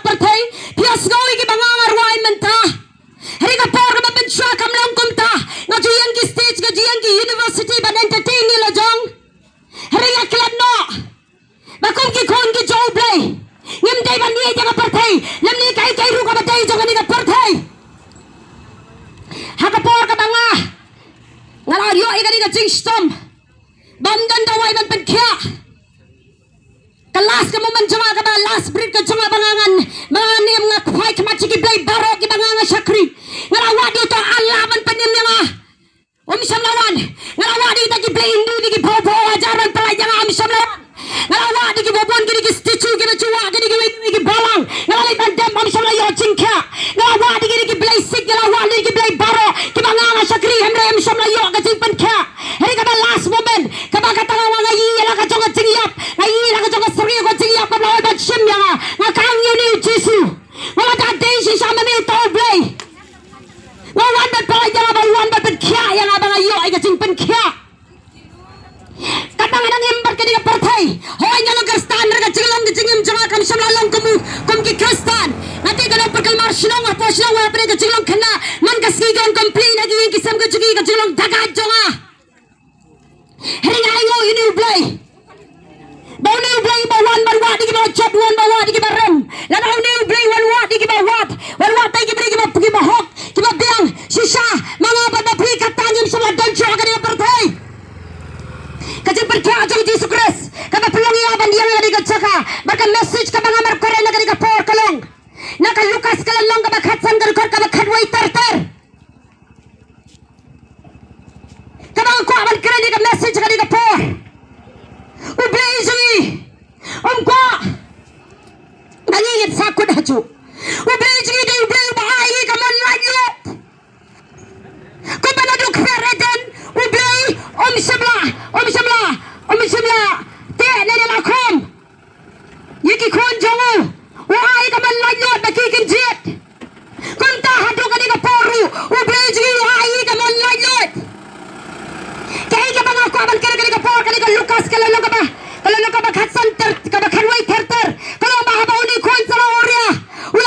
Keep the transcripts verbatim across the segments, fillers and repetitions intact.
pyrthei. Phi ïohsngew ïa kiba nga nga rwai mynta. Hynrei ka por kaba mynshuwa kam long kumta. Nga ju ïeng ki stage, nga ju ïeng ki university ban entertain ïa la jong. Hynrei nga klet noh ba kum ki khun ki jong U Blei ngim dei ban ïeit ïa ka pyrthei lymne kaei kaei ruh kaba dei jong kane ka pyrthei. Ha ka por kaba nga nga la ïoh ïa kane ka jingshitom ba ym don dawai ban pynkhiah. Ka last ka moment jong nga, kaba last breath ka jong nga ba nga ngan, ba nga ngan im, nga phai khmat sha ki blei baroh kiba nga nga shakri. Nga la wad ïa uto u Allah ban pynim ïa nga. Um shym la wan. Nga la wad ïa kita ki blei Hindu, ïa ki phew phew hajar ban pyllait ïa nga, um shym la wan. Nga la wad ïa ki bun bun kine ki statue kiba ju wad, kine kiwei kiwei ki balang. Nga la leit ban dem, um shym la ïoh jingkhiah. Nga la wad ïa kine ki blei Sikh, nga la wad ïa ki blei baroh kiba nga nga shakri, hynrei um shym la ïoh ka jingpynkhiah. Hynrei kaba last moment, kaba kata nga wan, nga ïohi ïa la ka jong ka jingïap, nga ïohi ïa la ka jong ka syrngiew ka jingïap kaba la wan ban shim ïa nga. Nga kang ïa une U Jisu. Nga wan, da dei shisha ma me uto U Blei. Nga wan ban pyllait ïa nga, ba wan ban pynkhiah ïa nga, ba nga ïoh ïa ka jingpynkhiah. Kata nga dang im bad kane ka pyrthei. Hooid, nga long Khristan, hynrei ka jinglong ka jingim jong nga kam shym la long kum u, kum ki Khristan. Nga tip ka long pyrkhat mar shnong, hapoh shnong, hapdeng ka jinglong khynnah. Man ka sngi ka long complete na ki ïing ki sem ka jong ki, ka jinglong dagat jong nga. Hynrei nga ainguh ïa une U Blei. Ba une U Blei ba wan ban wad ïa kiba jot, wan ban wad ïa kiba rem. Lada une U Blei wan wad ïa kiba wad, wan wad ïa kiba, kiba, kiba hok, kiba biang. Shisha ma nga bad ma phi, kata ngim shym la don shuh ha kane ka pyrthei. Ka jingpynkhiah jong U Jisu Khrist kaba pynlong ïa nga ban ïeng ha kane ka jaka. Bad ka message kaba nga markor na kane ka por ka long na ka Lukas ka lynnong kaba khatsan, ka dkhot kaba khatwei ter ter. Kaba nga kwah ban kren ïa ka message ha kane ka por. U Blei jong ngi um kwah ba ngi ngin sa kut hajuh. U Blei jong ngi dei U Blei uba ai ïa ka mon laitluid. Kumba naduh kper Eden, U Blei um shym la, um shym la, um shym la teh ne la khom ïa ki khun jong u. U ai ka mon laitluid ba ki kin jied. Kumta haduh kane ka por ruh U Blei jong ngi u ai ka mon laitluid. Kaei kaba nga kwah ban kren kane ka por, kane ka Lukas ka lynnong kaba, ka lynnong kaba khatsan ter, kaba khatwei ter ter. Ka long ba haba une u khun samla Uria u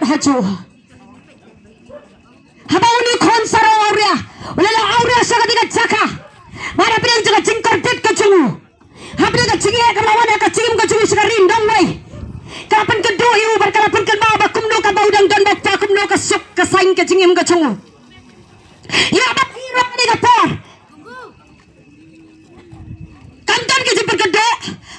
ha ju. Haba une u khun sarong awria u la long awria sha kane ka jaka, ba hapdeng jong ka jingkordit ka jong u, hapdeng ka jingeh kaba la wan ha ka jingim ka jong u sha ka ri nongwei, ka la pynkynduh ïa u bad ka la pynkynmaw ba kumno kaba u dang don bad kumno ka suk ka saiñ ka jingim ka jong u. Ïa ba hi ruh kane ka por. Kam don ka jingpynkynduh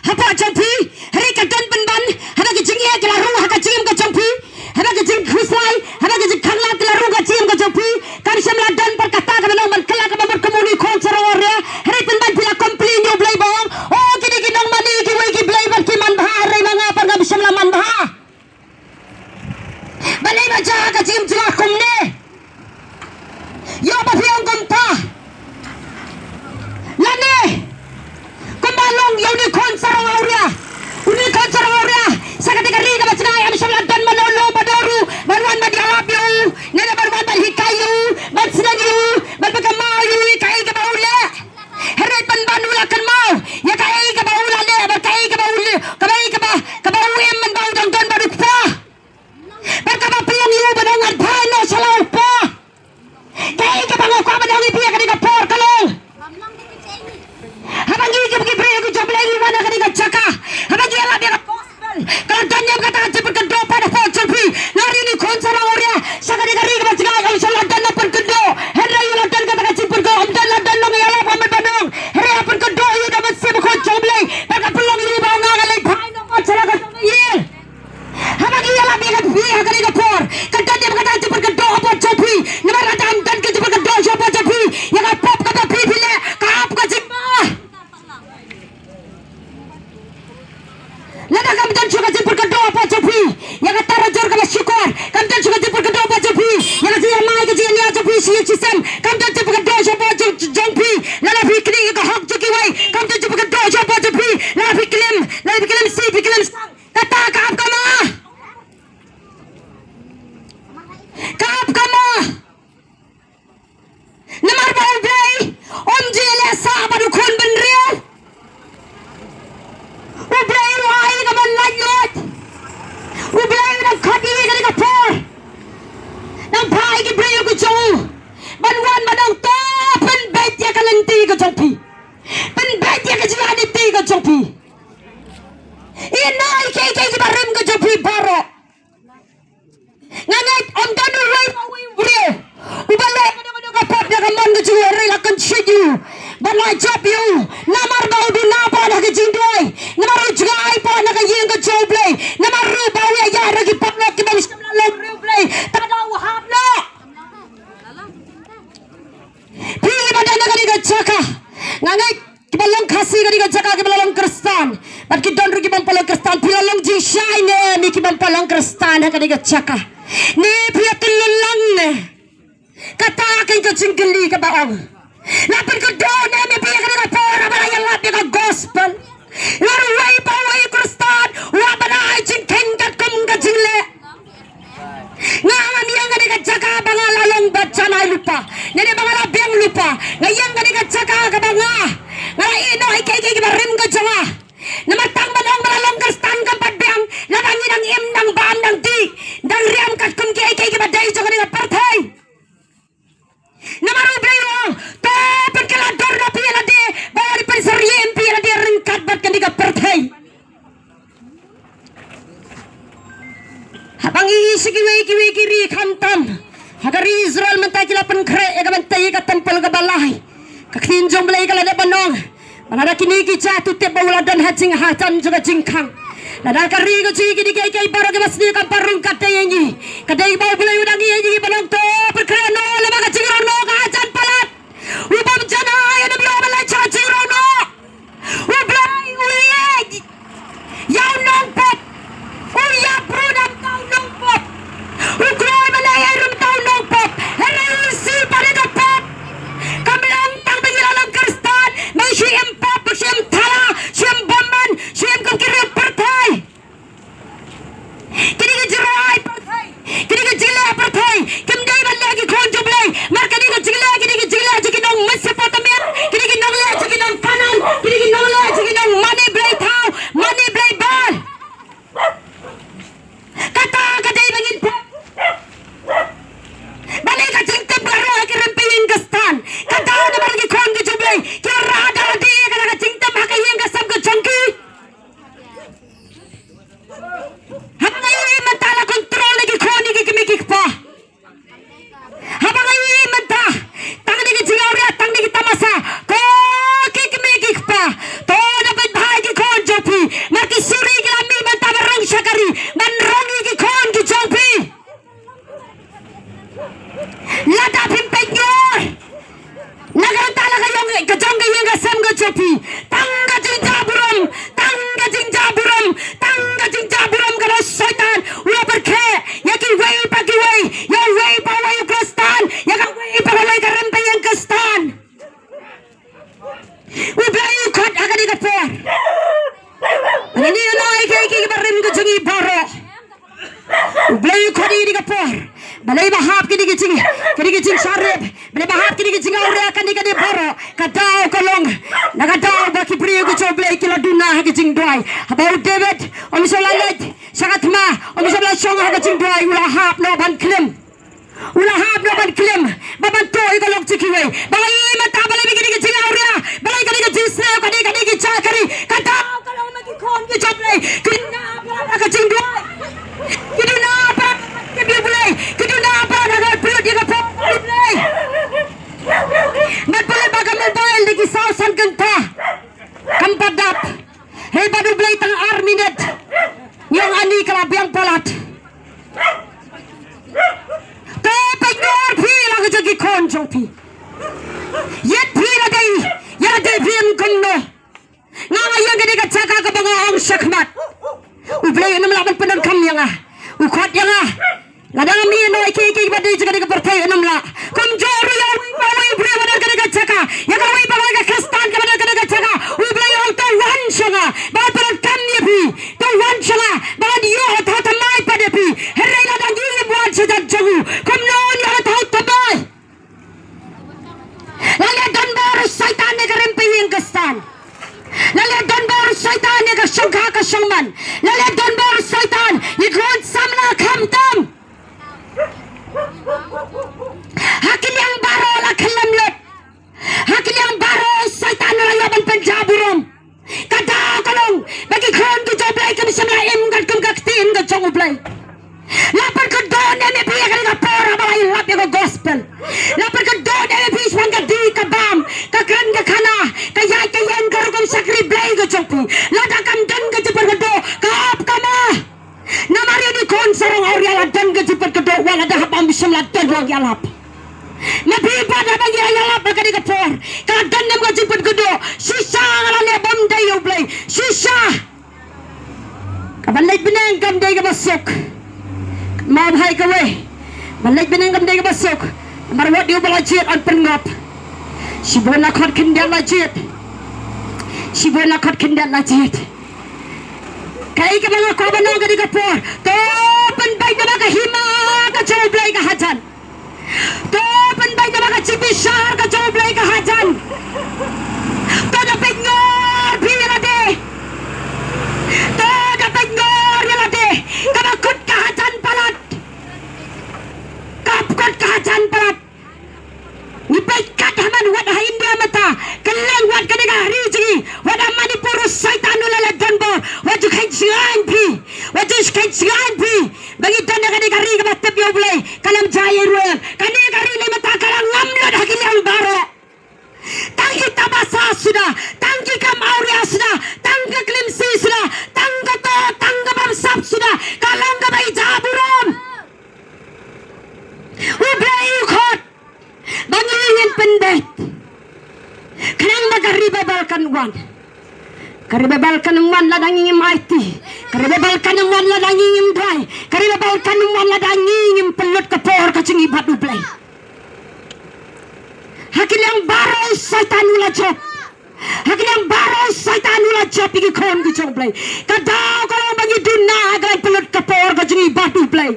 hapoh jong phi, hynrei ka don pynban haba ki jingeh ki la rung ha ka jingim ka jong phi, haba ki jingkhuslai, haba ki jingkhanglad ki la rung ha ka jingim ka jong phi. Kam shym la don pat kata kaba long ban kylla kaba mut kum une u khun sarong awria, hynrei pynban phi la complain ïa U Blei ba ong, o kine ki nongmane kiwei ki blei bad ki manbha, hynrei ma nga pat ngam shym la manbha. Balei ba jia ka jingim jong nga kumne? Ïoh ba phi ong kumta. Lane kumba long ïa une u khun sarong awria. Une u khun sarong awria, sa kata ka ri kaba jngai, am shym la don mano long ba don ruh ban wan ban ïalap ïa u, ne ban wan ban hikai ïa u, ban sneng ïa u, ban pynkynmaw ïa u ïa kaei kaba u leh. Hynrei pynban u la kynmaw ïa kaei kaba u la leh bad kaei kaba u leh, kaei kaba, kaba u im mynba u dang don bad u kpa. Bad kaba pynlong ïa u ban ong, ngat phai noh sha la u kpa. Kaei kaba nga kwah ban ong ïa phi ha kane ka por ka long, haba ngi ki, ki briew ki jong U Blei ngi wan ha kane ka jaka, haba ngi ïalap ïa ka gospel, ka la don ïa kata ka jingpynkynduh pat hapoh jong phi. Nga ri une u khun sarong awria, sha kane ka ri kaba jngai, ym shym la don la pynkynduh. Hynrei ïa la don kata ka jingpynkynduh, ym don la don long ïalap, ym don ban ong. Hynrei la pynkynduh ïa u da u Mynsiem Bakhuid jong U Blei, bad ka pynlong ïa u ba ong, nga leit phai noh pat sha la ka jong ka ïing. Haba ngi ïalap ïa ka phi ha kane ka por, ka don ïa kata ka jingpynkynduh hapoh jong phi. Namar lada ym don ka jingpynkynduh hapoh jong phi, ïa ka pop kaba phi phi leh ka ap ka jingma. Lada kam don shuh ka jingpynkynduh hapoh jong phi ïa ka tarajur kaba shukor, kam don shuh ka jingpynkynduh hapoh jong phi ïa ka jingïamai ka jingïania jong phi shi ïing shi sem, kam don jingpynkynduh shuh hapoh jong, jong phi lada phi knieh ïa ka hok jong kiwei, kam don jingpynkynduh shuh hapoh jong phi lada phi klim, lada phi klim shi, phi klim sang. Kata ka ap ka ma. Ka ap ka ma. Namar ba U Blei um ju leh sah bad u khun bynriew. U Blei u ai ka ban laitluid. U Blei u dang khot ïa ngi kane ka por, nang phah ïa ki briew ki jong u ban wan ban ong, to pynbeit ïa ka lynti ka jong phi, pynbeit ïa ka jingïaid lynti ka jong phi. Ïa noh ïa kiei kiei kiba rim ka jong phi baroh. Nga ngeit ym don uwei pa uwei u briew uba leh kano kano ka pop da ka mon ka jong u, hynrei la kynshit ïa u bad la jop ïa u. Namar ba u duna palat ha ka jingduwai, namar u jngai palat na ka ïing ka jong U Blei, namar ruh ba u ïaid ïa ki paralok kiba shym la long briew Blei, ta da u hap noh. Phi kiba don ha kane ka jaka, nga ngeit kiba long Khasi kane ka jaka kiba la long Khristan, bad ki don ruh ki bym pat long Khristan, phi la long jingshai ne em ïa ki bym pat long Khristan ha kane ka jaka? Ne phi ïa tylli lang ne? Kata kein ka jingkylli kaba ong. La pynkynduh ne em ïa phi ha kane ka por haba la ïalap ïa ka gospel? La ruh uwei pa uwei u Khristan u hap ban ai jingkheiñ katkum ka jingleh. Nga, nga ngam ïeng kane ka jaka ba nga la long bad janai lypa, ne ne ba nga la biang lypa. Nga ïeng kane ka jaka kaba nga, nga la ïeh noh ïa kiei kiei kiba rim ka jong nga. Namar tang ban ong ba la long Khristan kam pat biang lada ngi dang im, dang bam, dang dih, dang riam katkum kiei kiei kiba dei jong kane ka pyrthei. Namar U Blei u ong, to pynkylla dur na phi ïa lade, ba la dei pynsyriem phi ïa lade ryngkat bad kane ka pyrthei. Haba ngi ïohi sha kiwei kiwei ki ri khamtam ha ka ri Israel mynta ki la pynkhreh ïa ka ban tei ïa ka templ kaba lai, ka ktien jong U Blei ka la dep ban ong, ba lada kine ki jait u tip ba u la don ha jinghajan jong ka jingkhang. Lada ka ri ka jong ngi kine kiei kiei baroh kiba sniew kam pat rung katei ïa ngi, ka dei ba U Blei u dang ïeit ïa ngi ban ong, to pynkhreh noh, lada ka jingïaroh noh ka hajan palat. U bym janai ïa u ba leit sha ka jingïaroh noh. U Blei u ïeit ïa u nongpop. U ïap ruh da uta u nongpop. U kloi ban ïeit ruh da uta u nongpop. Hynrei u isih pat ïa ka pop. Kam long tang ba ngi la long Khristan ba ngi shu im pop, ba shu im thala, shu im bymman, shu im kum ki riewpyrthei. Kine ki jingrwai pyrthei, kine ki jingleh pyrthei kim dei ban leh ki khun jong U Blei. Namar kine ki jing Ki jingawria kane kane baroh ka daw ka long na ka daw ba ki briew ki jong U Blei ki la duna ha ki jingduwai. Haba u David um shym la leit sha ka thma, um shym la shong ha ka jingduwai, u la hap noh ban klim. U la hap noh ban klim ba ban tuh ïa ka lok jong kiwei. Balei mynta, balei ba kine ki jingawria, balei kane ka jingsniew, kane kane ki jakri? Ka daw ka long ba ki khun ki jong U Blei ki duna palat ha ka jingduwai. Ki duna palat ha ka jingduwai. Ki duna palat ha ka jingduwai. Bad pule ba ka mobile da ki saw san kynta kam pat dap. Hei bad U Blei tang ar minit. Ïong ani ka la biang palat. Te pynïar phi la ka jong ki khun jong phi. Ïa phi la dei, ïa la dei phi em kumno. Nga nga ïeng kane ka jaka kaba nga ong shakhmat. U Blei un ym lah ban pyndonkam ïa nga. U khot ïa nga. Lada ngam ïeh noh ïa kiei kiei ba dei jong kane ka pyrthei un ym lah. Kumjuh ruh ïa uwei pa uwei u briew ba don kane ka jaka, ïa kawei pa kawei ka Khristan kaba don kane ka jaka, U Blei u ong to wan sha nga ba ngan pyndonkam ïa phi. To wan sha nga ba ngan ïoh ha thymmai pat ïa phi. Hynrei lada ngi ngim wan sha jan jong u, kumno un ïoh ha thymmai? La leh donbor u Soitan ïa ka rympei ïing ka sem. La leh donbor u Soitan ïa ka shongkha ka shongman. La leh donbor u Soitan ïa ka khun samla khamtam. Ha ki liang baroh la khyllem lut. Ha ki liang baroh u Soitan u la ïoh ban pynjah burom. Ka daw ka long ba ki khun ki jong U Blei kim shym la im katkum ka ktien ka jong U Blei. La pyrkhat don em ïa phi ha kane ka por haba la ïalap ïa ka gospel. La pyrkhat don em ïa phi shaphang ka dih ka bam, ka kren ka khana, ka ïaid ka ïeng, ka rukom shakri Blei ka jong phi. Lada kam don ka jingpyrkhat don, ka ap ka ma. Namar ïa ki khun sarong awria la don ka jingpyrkhat don, wat lada haba ym shym la don la ïalap. Ma phi pat haba ngi ïalap ha kane ka por, ka don em ka jingpyrkhat don? Shisha nga la leh bym dei ïa U Blei. Shisha. Ka ban leit bneng kam dei kaba suk. Map hai kawei. Ban leit bneng kam dei kaba suk. Namar wat ïa uba la jied un pynngop. Shibun la khot khyndiat la jied. Shibun la khot khyndiat la jied. Kaei kaba nga kwah ban ong ha kane ka por, to pynbeit na ka hima ka jong U Blei ka hajan. To pynbeit na ka jingbishar ka jong U Blei ka hajan. To da pynïar phi ïa lade. To da pynïar ïa lade. Kaba kut ka hajan palat. Kaba kut ka hajan palat. Ngi peit kat ha man, wat ha India mynta, kylleng wat kane ka ri jong ngi, wat ha Manipur u Soitan u la leh donbor, wat ju kheiñ sngewbha phi, wat ju kheiñ sngewbha phi. Ba ngi don ha kane ka ri kaba tip ïa U Blei, ka lam jia ïa ruh em. Kane ka ri ne mynta ka la ngam lut ha ki liang baroh. Tang ki tamasa suda, tang ki kam awria suda, tang ka klimsi suda, tang ka to, tang ka bamsap suda, ka long kaba ïa burom. U Blei u khot ba ngi ngin pynbeit. Khnang ba ka revival kan wan. Ka revival kan wan lada ngi ngim aiti. Ka revival kan wan lada ngi ngim duwai. Ka revival kan wan lada ngi ngim pynlut ka por ka jong ngi bad U Blei. Ha ki liang baroh u Soitan u la jop. Ha ki liang baroh u Soitan u la jop ïa ki khun ki jong U Blei. Ka daw ka long ba ngi duna ha ka pynlut ka por ka jong ngi bad U Blei.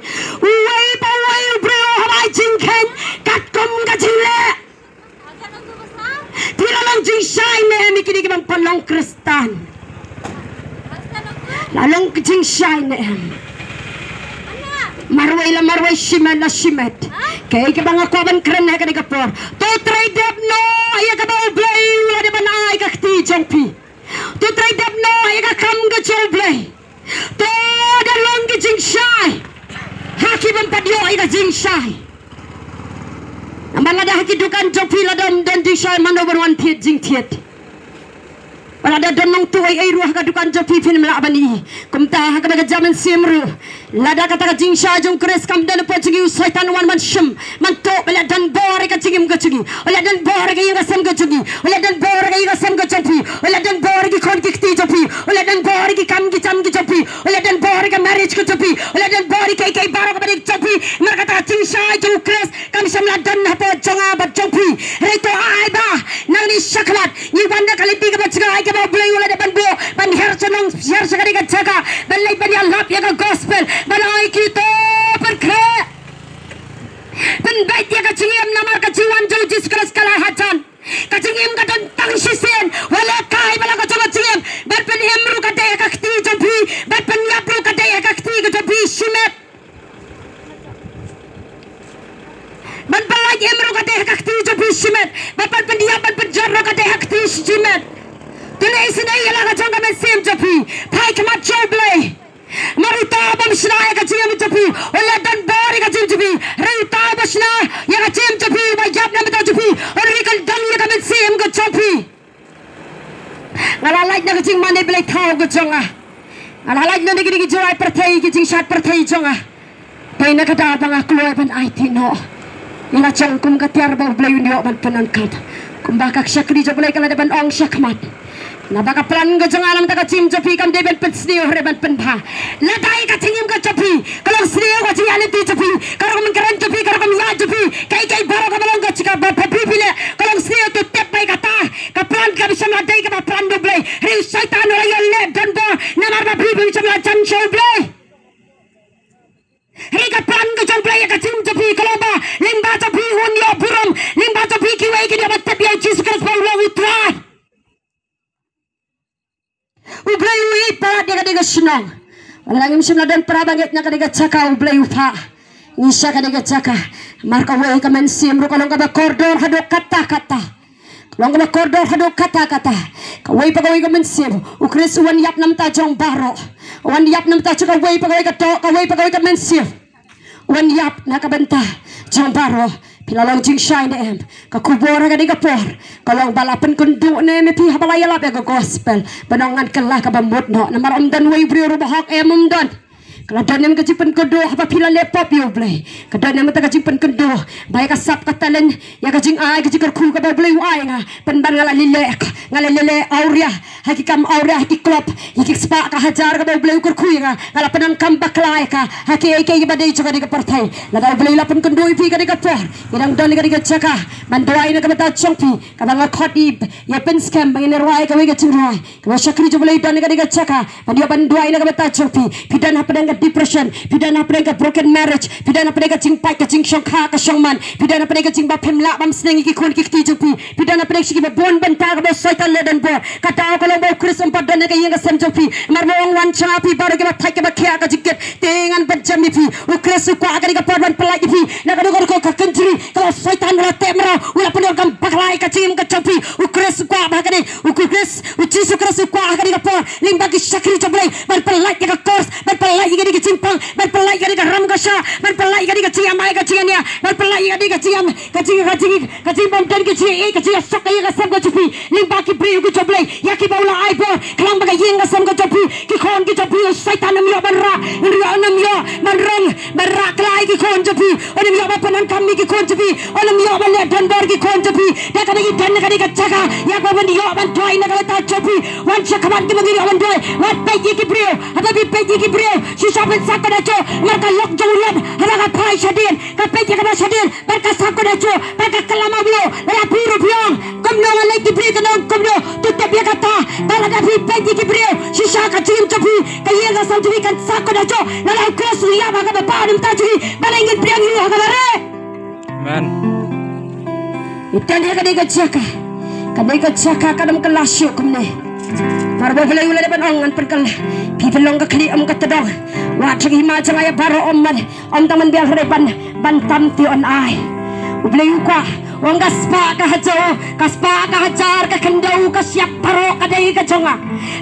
Uwei pa uwei u briew u hap ai jingkheiñ katkum ka jingleh. Phi la long jingshai ne em ïa kine ki bym pat long Khristan? La long jingshai ne em? Marwei la marwei, shimet la shimet. Kaei kaba nga kwah ban kren ha kane ka por, to trei dep noh ïa kaba U Blei u la dep ban ai ka kti jong phi. To trei dep noh ïa ka kam ka jong U Blei. To da long ki jingshai ha ki bym pat ïoh ïa ka jingshai. Namar lada ha ki dukan jong phi lada ym don jingshai, mano ban wan thied jingthied? Lada don nongtuh ei ei ruh ha ka dukan jong phi, phin ym lah ban ïohi. Kumta ha kaba ka jam mynsiem ruh, lada kata ka jingshai jong U Khrist kam don hapoh jong ngi, u Soitan u wan ban shim, ban tuh, ba u leh donbor ïa ka jingim ka jong ngi, u leh donbor ïa ka ïing ka sem ka jong ngi, u leh donbor ïa ka ïing ka sem ka jong phi, u leh donbor ïa ki khun ki kti jong phi, u leh donbor ïa ki kam ki jam ki jong phi, u leh donbor ïa ka marriage ka jong phi, u leh donbor ïa kiei kiei baroh kaba dei ka jong phi. Namar kata ka jingshai jong U Khrist kam shym la don hapoh jong nga bad jong phi. Hynrei to ai ba nangne shakhmat ngi wan da ka lynti kaba jngai kaba U Blei u la dep ban buh, ban hiar sha nong, hiar sha kane ka jaka, ban leit ban ïalap ïa ka gospel, ban ong ïa ki to pynkhreh. Pynbeit ïa ka jingim namar ka jingwan jong U Jisu Khrist ka la shimet. To leh isynei ïa la ka jong ka mynsiem jong phi. Phai khmat sha U Blei. Namar uta u bym shna ïa ka jingim jong phi un leh donbor ïa ka jingim jong phi. Hynrei uta uba shna ïa ka jingim jong phi, uba ïap na ka bynta jong phi, un ri kyndong ïa ka mynsiem ka jong phi. Nga la lait na ka jingmane blei thaw ka jong nga. Nga la lait na ka jingïarai pyrthei, ka jingshad pyrthei jong nga. Dei na ka daw ba nga kloi ban aiti noh ïa la jong kum ka tiar ba U Blei un ïoh ban pyndonkam. Kumba ka shakri jong U Blei ka la dei ban ong shakhmat. Naba ka plan ka jong nga na ka bynta ka jingim jong phi kam dei ban pynsniew hynrei ban pynbha. Lada ïa ka jingim ka jong phi ka long sniew ka jingïaid lynti jong phi, ka rukom kren jong phi, ka rukom ïaid jong phi, kaei kaei baroh kaba long ka jingkaba phi phi leh ka long sniew, to tip ba ïa kata ka plan kam shym la dei kaba plan U Blei. Hynrei u Soitan u la ïoh leh donbor namar ba phi phim shym la jan sha U Blei. Hynrei ka plan ka jong U Blei ïa ka jingim jong phi ka long ba lyngba jong phi un ïoh burom, lyngba jong phi kiwei kin ïoh ban tip ïa U Jisu Khrist ba u long U Trai. U Blei u ïeit palat ïa kane ka shnong. Wat la ngim shym la don para bangeit na kane ka jaka, U Blei u phah ngi sha kane ka jaka. Namar kawei ka mynsiem ruh ka long kaba kordor haduh katta katta. Ka long kaba kordor haduh katta katta. Kawei pa kawei ka mynsiem. U Khrist u wan ïap na ka bynta jong baroh. U wan ïap na ka bynta jong kawei pa kawei ka doh, kawei pa kawei ka mynsiem. U wan ïap na ka bynta jong baroh. Phi la long jingshai ne em? Ka khubor ha kane ka por ka long ba la pynkynduh ne em ïa phi haba la ïalap ïa ka gospel? Ban ong ngan kylla kaba mut noh. Namar ym don uwei u briew ruh ba hok, em, ym don. Ka la don ne em ka jingpynkynduh haba phi la leh pop ïa U Blei? Ka don ne em kata ka jingpynkynduh ba ïa ka sap ka talent, ïa ka jingai ka jingkyrkhu kaba U Blei u ai nga, pynban nga la leh leh, nga la leh leh awria ha ki kam awria, ha ki club, ïa ki spah ka hajar kaba U Blei u kyrkhu ïa nga, nga la pyndonkam bakla ïa ka ha kiei kiei ba dei jong kane ka pyrthei. Lada U Blei u la pynkynduh ïa phi kane ka por, ngi dang don ïa kane ka jaka ban duwai na ka bynta jong phi, kaba nga khot ïa, ïa pynskhem ba ngin ïa rwai kawei ka jingrwai. Kaba shakri jong U Blei don ïa kane ka jaka ban ïoh ban duwai na ka bynta jong phi. Phi don hapdeng ka depression, phi don hapdeng ka broken marriage, phi don hapdeng ka jingpait ka jingshongkha ka shongman, phi don hapdeng ka jingba phim lah bam sneng ïa ki khun ki kti jong phi, phi don hapdeng sha kiba bun bynta kaba u Soitan leh donbor. Ka daw ka long ba U Khrist um pat don ha ka ïing ka sem jong phi. Namar ba u ong, wan sha nga phi baroh kiba thait kiba khiah ka jingkit, te ngan pynjem ïa phi. U Khrist u kwah ha kane ka por ban pyllait ïa phi na kano kano ka kynjri kaba u Soitan u la teh mraw, u la pyndonkam bakla ïa ka jingim ka jong phi. U Khrist u kwah ba ha kane, U Khrist, U Jisu Khrist u kwah ha kane ka por lyngba ki shakri jong U Blei ban pyllait ïa ka curse, ban pyllait ïa kane ka jingpang, ban pyllait ïa kane ka ram ka shah, ban pyllait ïa kane ka jingïamai ka jingïania, ban pyllait ïa kane ka jingïam, ka jing, ka jing, ka jingbymdon, ka jingïeit, ka jingïasuk ka ïing ka sem ka jong phi lyngba ki briew ki jong U Blei ïa kiba u la ai bor. Khnang ba ka ïing ka sem ka jong phi, ki khun ki jong phi, u Soitan um ïoh ban rah, un ïoh, un ym ïoh ban rong, ban rah khlaiñ ki khun jong phi, un ym ïoh ban pyndonkam ïa ki khun jong phi, un ym ïoh ban leh donbor ki khun jong phi. Da kaba ngi don ha kane ka jaka ïa kaba ngi ïoh ban duwai na ka bynta jong phi. Wan shakhmat kaba ngi ïoh ban duwai. Wat peit ïa ki briew, haba phi peit ïa ki briew, shisha phin sah kynda jong, namar ka lok jong u Lot haba ka phai shadien, ka peit ïa kaba shadien, bad ka sah kynda jong, bad ka kylla ma u Blei. Lada phi ruh phi ong, kumno nga leit ki briew, kumno, kumno, to tip ïa kata ba lada phi peit ïa ki briew, shisha ka jingim jong phi, ka ïing ka sem jong phi kan sah kynda jong. Lada U Khrist u ïap ha kaba bha na ka bynta jong ngi, balei ngin pdiang ïa u ha kaba rieh? Amen. Ïa kane ka dei ka jaka, ka dei ka jaka ka dang kylla shuh kumne. Namar ba U Blei u la dep ban ong ngan pynkylla. Phi pynlong ka khlieh ym ka tdong. Wat sha ki hima jong nga ïa baroh, ym man, ym tang man biang hynrei ban, ban tam te yn ai. U Blei u kwah, u ong ka spah ka hajar, ka spah ka hajar, ka khyndew, ka shyiap baroh ka dei ka jong nga.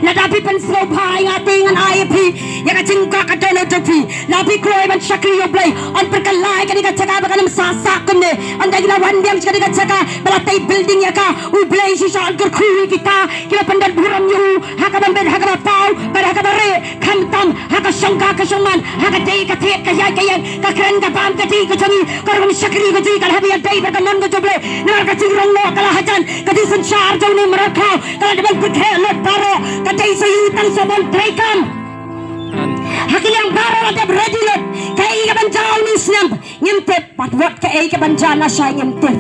Lada phi pynsngewbha ïa nga te ngan ai ïa phi ïa ka jingkwah ka dohnud jong phi. Lada phi kloi ban shakri ïa U Blei, yn pynkylla ïa kane ka jaka ba kan ym sah sah kumne. Ynda ngi la wan biang sha kane ka jaka ba la tei building ïa ka, U Blei shisha un kyrkhu ïa kita kiba pyndon burom ïa u ha kaba mbit, ha kaba paw bad ha kaba rieh. Khamtam ha ka shongkha ka shongman, ha ka dei ka thied, ka ïaid ka ïeng, ka kren ka bam, ka dih ka jong ngi, ka rukom shakri ka jong ngi ka la hap ïadei bad ka mon ka jong U Blei. Namar ka jingrong noh ka la hajan, ka jingsynshar jong une u mrad khlaw ka la dei ban pyrkhat lut baroh. Ka dei sa ïa u tang sa ban treikam. Ha ki liang baroh la dep ready lut. Kaei kaban jia une u snem ngim tip, bad wat kaei kaban jia nashai ngim tip.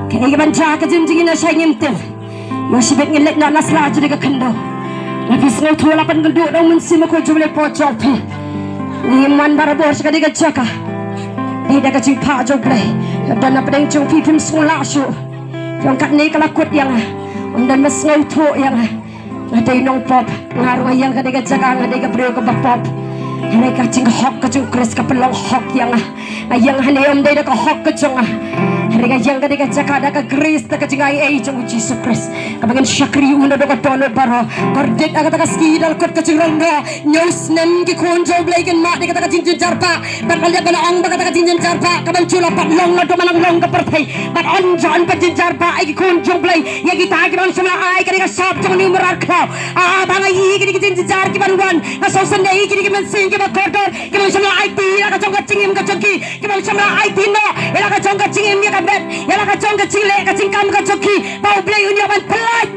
Kaei kaban jia ka jingim jong ngi nashai ngim tip. Ïa shibit ngin leit noh na sla jong ka khyndew. La phi sngewthuh la pynkynduh da u Mynsiem Bakhuid jong U Blei hapoh jong phi. Ngim wan barabor sha kane ka jaka. Dei da ka jingpah jong U Blei. Ïa don na pdeng jong phi phim sngewlah shuh. Ïa katne ka la kut ïa nga. Ym don ba sngewthuh ïa nga. Nga dei nongpop, nga ruh nga ïeng ha kane ka jaka, nga dei ka briew kaba pop. Hynrei ka jinghok ka jong U Khrist ka pynlong hok ïa nga. Nga ïeng hangne ym dei da ka hok ka jong nga. Hynrei nga ïeng ka dei ka jaka da ka grace da ka jingai ei jong u Jisu Khrist. Kaba ngin shakri ïa u naduh ka daw haduh baroh. Kordit ha kata ka sngi da la kut ka jingrong noh. Hynñiew snem ki khun jong u Blei kin mad ïa kata ka jingjynjar ba. Bad la leh ba la ong ba kata ka jingjynjar ba ka ban shu la pat long naduh mynta long ka pyrthei. Bad yn jan pat jynjar ba ïa ki khun jong u Blei. Ïa kita kiba shym la ai ka dei ka sap jong u mrad khlaw. Ah, ba nga ïohi ki dei ki jingjynjar kiban wan. Nga sngewsynei ki dei ki mynsiem kiba kordor. Kiba shym la aiti ïa la ka jong ka jingim ka jong ki. Kiba shym la aiti noh ïa la ka jong ka jingim ïa ka met, ïa la ka jong ka jingleh ka jingkam ka jong ki. Ba u Blei un ïa ban pyllait.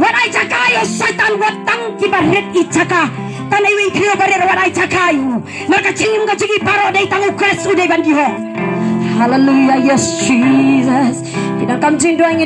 Wat ai jaka ïa u Soitan, wat tang kiba rit ai jaka. Tang iwei i khlieh barit wat ai jaka ïa u. Namar ka jingim ka jong ki baroh dei tang u Khrist u dei ban ïoh. Hallelujah, yes Jesus. Ki donkam jingduwai ngi